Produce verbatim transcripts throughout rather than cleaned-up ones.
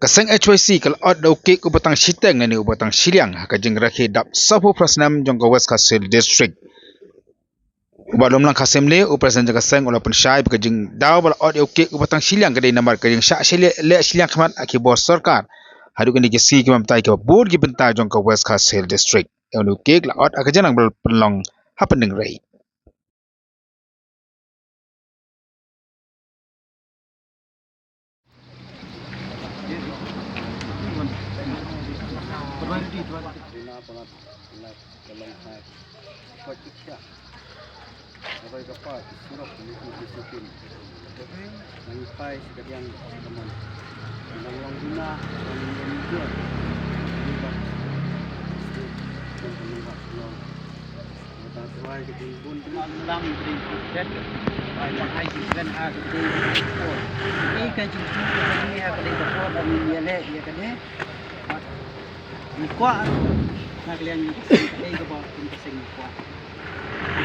Seng H Y C ka la ot da u kek uba tang shiteng lane uba tang shiliang ha ka jingrakhe dap sawphew phra snem jong ka West Khasi Hills District. U Bah Lumlang Kharshiing Mle, u President jong ka seng, u la pynshai ba ka jingdaw ba la ot ïa u kek uba tang shiliang ka dei namar ka jingshah shiliang, leh shiliang khmat ha ki bor sorkar haduh kine ki sngi ki bym batai kiba bun ki bynta jong ka West Khasi Hills District. Ïa u kek la ot ha ka jinglong ba la pynlong ha Pyndengrei.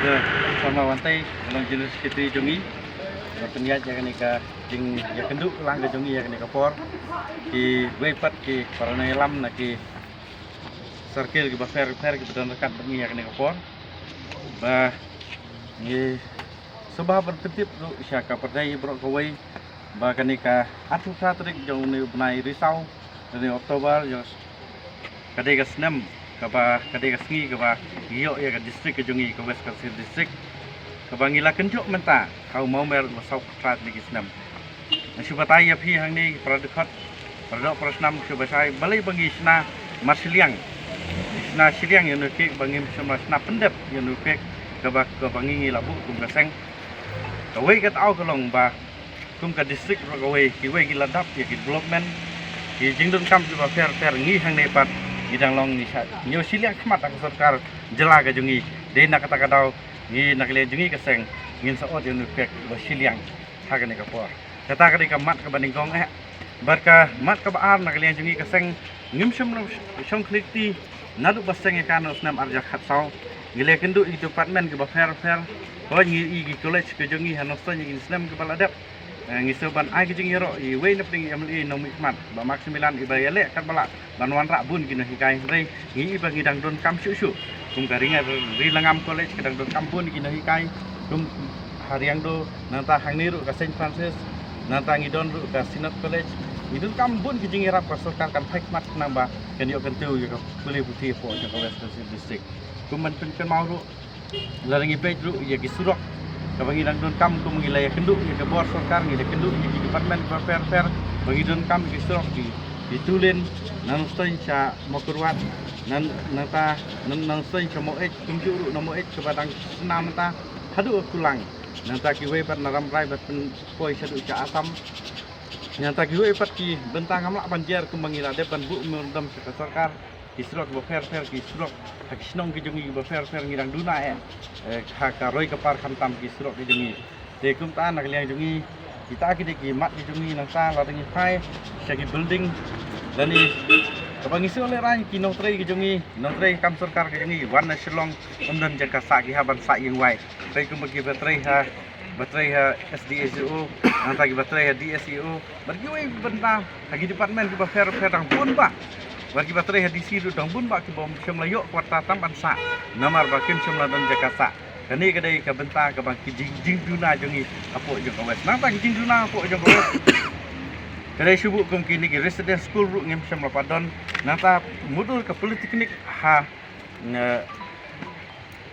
Ïa, sa ma wan tei, long General Secretary jong ngi, ba pynïaid ïa kane ka jingïakynduh lang ka jong ngi ïa kane ka por. Kiwei pat ki para nongïalam na ki circle kiba pher pher kiba don ryngkat bad ngi ïa kane ka por. Ba ngi sngewbha ban pyntip ruh sha ka pyrthei baroh kawei ba kane ka arphew phra tarik jong une u bnai Risaw, une u October, jong ka dei ka snem kaba, ka dei ka sngi kaba ngi ïoh ïa ka district ka jong ngi, ka West Khasi Hills District, kaba ngi la kynjoh mynta ha u Mawmer uba saw phew phra tylli ki snem. Nga shu batai ïa phi hangne para dkhot, para doh para snam, shu batai balei ba ngi shna marshiliang, shna shiliang ïa une u kek, ba ngim shym la shna pyndep ïa une u kek kaba, kaba ngi, ngi la buh kum ka seng. Kawei ka daw ka long ba kum ka district baroh kawei, kiwei ki la dap ïa ki development, ki jingdonkam kiba pher pher, ngi hangne pat ngi dang long, ngi shah ñiew shiliang khmat ha ka sorkar jylla ka jong ngi. Dei na kata ka daw ngi na ka liang jong ngi ka seng ngin sa ot ïa une u kek uba shiliang ha kane ka por. Kata ka dei ka mat kaba nyngkong eh. Bad ka mat kaba ar na ka liang jong ngi ka seng, ngim shym la shong khlieh kti naduh ba seng ïa ka na u snem arhajar khatsaw. Ngi la ïakynduh ïa ki department kiba pher pher. Hooid, ngi ïohi ki college ka jong ngi ha Nongstoiñ ïa ki snem kiba la dep. Eh, ngi sngewbha ban ai ka jingïaroh ïa iwei na pdeng i M L A nongmihkhmat Bah Maximilan, iba ïaleh katba lah ban wanrah bun ki nonghikai, hynrei ngi ïohi ba ngi dang donkam shuh shuh. Kum ka Ri Nga-, Ri Langam College ka dang donkam bun ki nonghikai. Kum ha Riangdo, nangta hangne ruh ka Saint Francis, nangta ngi don ruh ka Synod College. Ngi donkam bun ki jingïarap ba sorkar kan phai khmat khnang ba kan ïoh kyntiew ïa ka pule puthi hapoh jong ka West Khasi Hills District. Kum ban pynkynmaw ruh, lada ngi peit ruh ïa ki surok kaba ngi dang donkam, kum ngi la ïakynduh ïa ka bor sorkar, ngi la ïakynduh ïa ki department ba pher pher ba ngi donkam ïa ki surok, ki, ki two lane na Nongstoiñ sha Mawkyrwat, na, nangta na, na Nongstoiñ sha Maweit, kumjuh ruh na Maweit kaba dang shna mynta haduh Kulang. Nangta kiwei pat na Rambrai ba pynpoi shaduh sha Assam. Nangta kiwei pat ki bynta ngam lah ban jer kumba ngi la dep ban buh memorandum sha ka sorkar. Ki surok ba pher pher, ki surok ha ki shnong ki jong ngi ba pher pher ngi dang duna eh, eh, ha ka roi ka par khamtam ki surok ki jong ngi. Te kumta na ka liang jong ngi, kita ki dei ki mat ki jong ngi, nangta lada ngi phai sha ki building lane kaba ngi shu lehrain, ki nongtrei ki jong ngi, nongtrei kam sorkar ki jong ngi wan na Shillong, ym don jaka sah, ki hap ban sah ïing wai. Peit kumba ki ba trei ha, ba trei ha S D S E O, nangta ki ba trei ha D S E O, bad kiwei bynta ha ki department kiba pher pher dang bun bah. Bad ki ba trei ha D C ruh dang bun bah kiba shym la ïoh quarter tam ban sah, namar ba kim shym la don jaka sah. Kane ka dei ka bynta kaba ki jing, jingduna jong ngi hapoh jong ka West. Nangta ki jingduna hapoh jong ka West ka dei shu buh kum kine ki residence school ruh ngim shym la pat don. Nangta mutdur ka polytechnic ha, nge,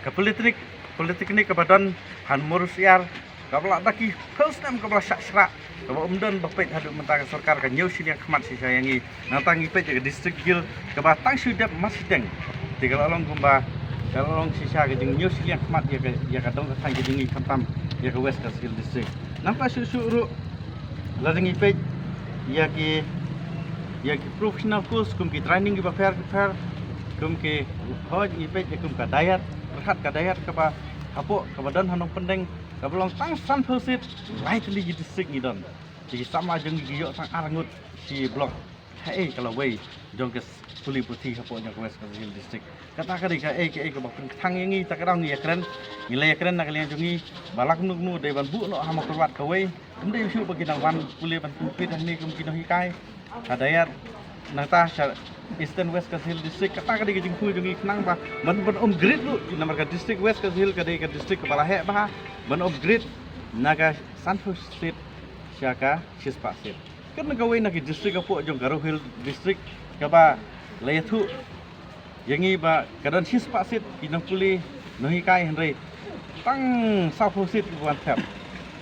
ka polytechnic, polytechnic kaba don ha Mawryngkneng, kaba la da ki phew snem kaba la shah shrah, kaba ym don ba peit haduh mynta ka sorkar ka ñiew shiliang khmat shisha ïa ngi. Nangta ngi peit ïa ka district guild kaba tang shu dep marshiteng. Te ka la long kumba, ka la long shisha ka jingñiew shiliang khmat ïa ka, ïa ka dong ka thaiñ ka jong ngi khamtam ïa ka West Khasi Hills District. Nangta shuh shuh ruh lada ngi peit ïa ki, ïa ki professional course, kum ki training kiba pher pher, kum ki, hooid, ngi peit ïa kum ka DIET, pyrkhat ka DIET kaba hapoh, kaba don ha Nongpyndeng, kaba long tang sanphew seat, lai tylli ki district ngi don. Ki samla jong ngi ki ïoh tang ar ngut shi block. Haei ka lawei jong ka pule puthi hapoh jong ka West Khasi Hills District. Kata ka dei kaei kaei kaba pynthang ïa ngi, ta ka daw ngi ïakren, ngi la ïakren na ka liang jong ngi ba la kumno kumno dei ban buh noh ha Mawkyrwat kawei. Ym dei shuh ba ki dang wan pule ban pynpeit hangne kum ki nonghikai. Ka dei nangta sha Eastern West Khasi Hills District, kata ka dei ka jingkyrkhu jong ngi khnang ba ban, ban upgrade ruh, namar ka District West Khasi Hills ka dei ka district kaba la heh bha, ban upgrade na ka sanphew seat sha ka shispah seat. Kane kawei na ki district hapoh jong ka Garo Hills District kaba la ïathuh ïa ngi ba ka don shispah seat ki nongpule nonghikai, hynrei tang sawphew seat kiba wan thep.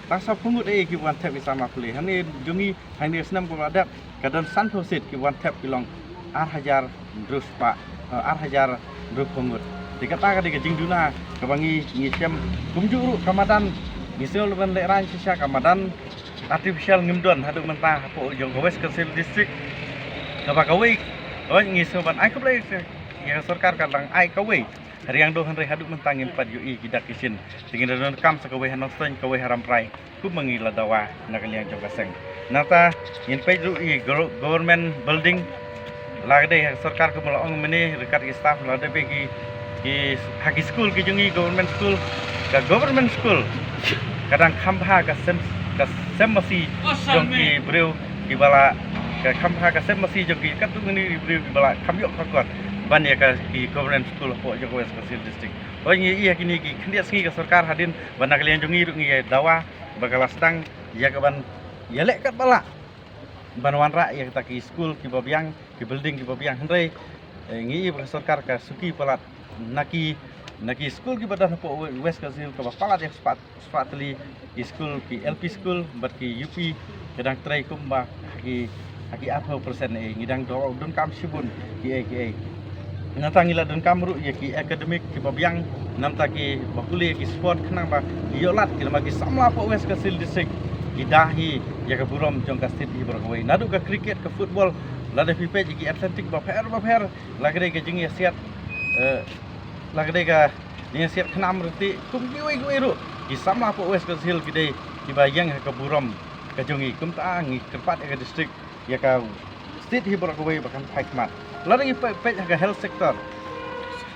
Tang sawphew ngut eh kiba wan thep ki samla pule. Hangne jong ngi, hangne snem kaba la dep, ka don sanphew seat kiba wan thep ki long ar hajar hynriew spah, eh, ar hajar hynriewphew ngut. Te kata ka dei ka jingduna kaba ngi, ngi shem. Kumjuh ruh ka madan, ngi sngewlem ban lehraiñ shisha, ka madan artificial ngim don haduh mynta hapoh jong ka West Khasi Hills District. Kaba kawei, oh, ngi sngewbha ban ai khublei ïa ka sorkar ka dang ai kawei ha Riangdo, hynrei haduh mynta ngim pat ïohi ki dak ki shin. Te ngin da donkam sa kawei ha Nongstoiñ, kawei ha Rambrai, kumba ngi la dawa na ka liang jong ka seng. Nangta ngin peit ruh ïa ka gov-, government building. La ka dei ha ka sorkar kumba la ong mynne, ryngkat ki staff, la dei ba ki, ki, ha ki skul ki jong ngi, government school, ka government school ka dang kham bha ka sem, ka sem masi jong ki briew kiba la, ka kham bha ka sem masi jong ki katto katne ki briew kiba la kham ïoh ka kot ban ïa ka, ki government school hapoh jong ka West Khasi Hills District. Hooid, ngi ïa kine ki khyndiat sngi ka sorkar hadien ba na ka liang jong ngi ruh ngi ïa dawa ba ka la sdang ïa ka ban ïaleh katba lah ban wanrah ïa kita ki skul kiba biang, ki building kiba biang, hynrei, eh, ngi ïa ba ka sorkar ka suki palat na ki, na ki skul kiba don hapoh West Khasi Hills kaba palat ïa ka spah, spah tylli ki skul, ki L P skul bad ki U P ka dang trei kumba ha ki, ha ki arphew percent eh. Ngi dang donkam shibun kiei kiei. Nangta ngi la donkam ruh ïa ki academic kiba biang, nangta kiba pule ïa ki sport, khnang ba ki ïoh lad, ki namar ki samla hapoh West Khasi Hills District ki da hi ïa ka burom jong ka state hi baroh kawei. Naduh ka cricket, ka football, lada phi peit ïa ki athletic bapher bapher, la ka dei ka jingïasiat, eh, la ka dei ka jingïasiat khnam riti, kum kiwei kiwei ruh ki samla hapoh West Khasi Hills ki dei kiba ïeng ha ka burom ka jong ngi. Kumta ngi kyrpad ïa ka district, ïa ka state hi baroh kawei ba kan phai khmat. Lada ngi peit, peit ha ka health sector,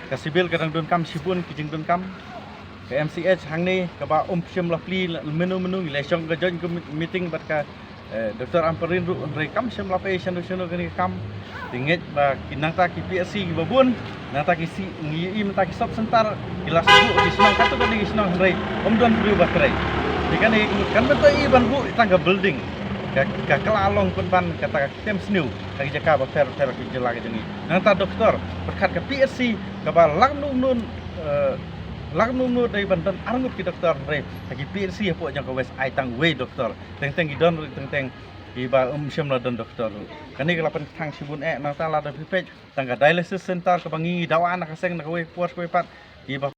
ka civil ka dang donkam shibun ki jingdonkam. Ka M C H hangne kaba ym shym la plie mynno mynno, ngi la shong ka joint commi-, meeting bad ka, eh, Doctor Ampareen ruh, hynrei kam shym la pei shano shano kane ka kam. Te ngeit ba ki nangta ki P H C kiba bun, nangta ki C, ngi ïohi mynta ki sub center ki la sdang ki shnong, katto katne ki shnong, hynrei ym don briew ba trei. Te kane kan myntoi ban buh tang ka building, ka, ka kylla long pynban kata ka kem sniew ha ki jaka bapher bapher ki jylla ka jong ngi. Nangta doktor, pyrkhat ka P H C kaba lak nung nun, eh, lak nung nun dei ban don arngut ki doktor, hynrei ha ki P H C hapoh jong ka West ai tang wei doktor. Teng teng ki don ruh, teng teng kiba ym shym la don doktor ruh. Kane ka la pynkthang shibun eh. Nangta lada phi peit tang ka dialysis center kaba ngi dawa na ka seng na kawei por kawei pat, kiba